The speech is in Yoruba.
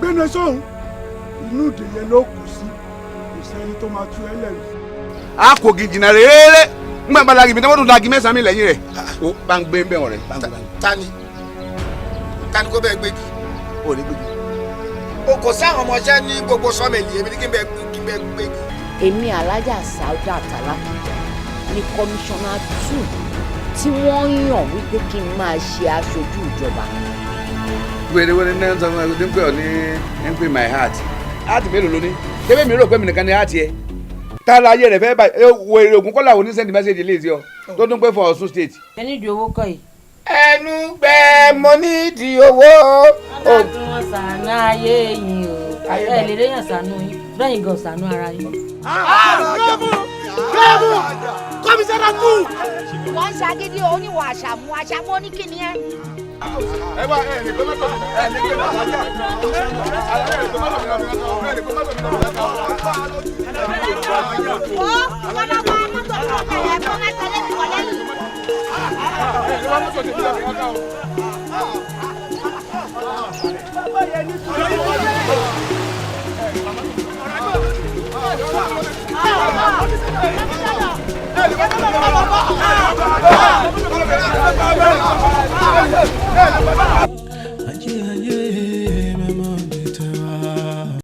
Gbẹ́nu ẹ sọ̀hún, inú ìdè yẹn ló kù sí, kò sẹ́ni tó máa tú ẹ lẹ́nu. A kò jìnnà réré ngbà bá lagi mi tí wọ́n tún lagi mẹ́sàn-án mi lẹ́yìn rẹ̀ o bá ń gbé ń bẹ̀ wọ̀n rẹ̀. Tani tani kó bẹ́ẹ̀ gbégi? O ní gbégi. O kò sáwọn ọmọọṣẹ́ ní gbogbo sọ́mẹ̀lì, èmi ní kí n bẹ́ẹ̀ gbégi. Èmi Alhaja Saudat Alákìjà ní kọmíṣánná 2 tí wọ́n yàn wípé kí n máa ṣe aṣojú ìjọba. Wẹ́rẹ́wẹ́rẹ́ náà ń sọ fún ẹ pé ọ ní ń pè my heart. Heart mélòó ló ní? Tẹ́lẹ̀ mi rò pé mi nìkan ni heart yẹ. Tààlà ayé rẹ̀ fẹ́ báyìí wo èrè ògùn kọ́là òní send message lè sí ọ tó tún pé for Ọ̀ṣun state. Ẹ nídìí owó kọ́ yìí. Ẹnu gbẹ mo nídìí owó. Ọlọ́run wọn ṣàánú ayé yín o, ẹ lè léyàn ṣàánú yín lẹ́yìn gan ṣàánú ara yín. Gbẹ́mú kọ́mísánná kú. Wọ́n ń ṣàgídí oníwọ̀ àṣàmú àṣàmú oníkìní ẹ. Ẹ wá ẹ lè gbé mọ́tò, ẹ lè gbé mọ́tò, ẹ lè gbé mọ́tò mi lọ, ẹ lè gbé mọ́tò mi lọ. Wọ́n wọ́n bá mọ́tò tó tẹ̀lé kó má tẹ̀lé mi wọ̀ lẹ́yìn. Ẹ lè wá mọ́tò tèmi lọ fi wọ́n ká o.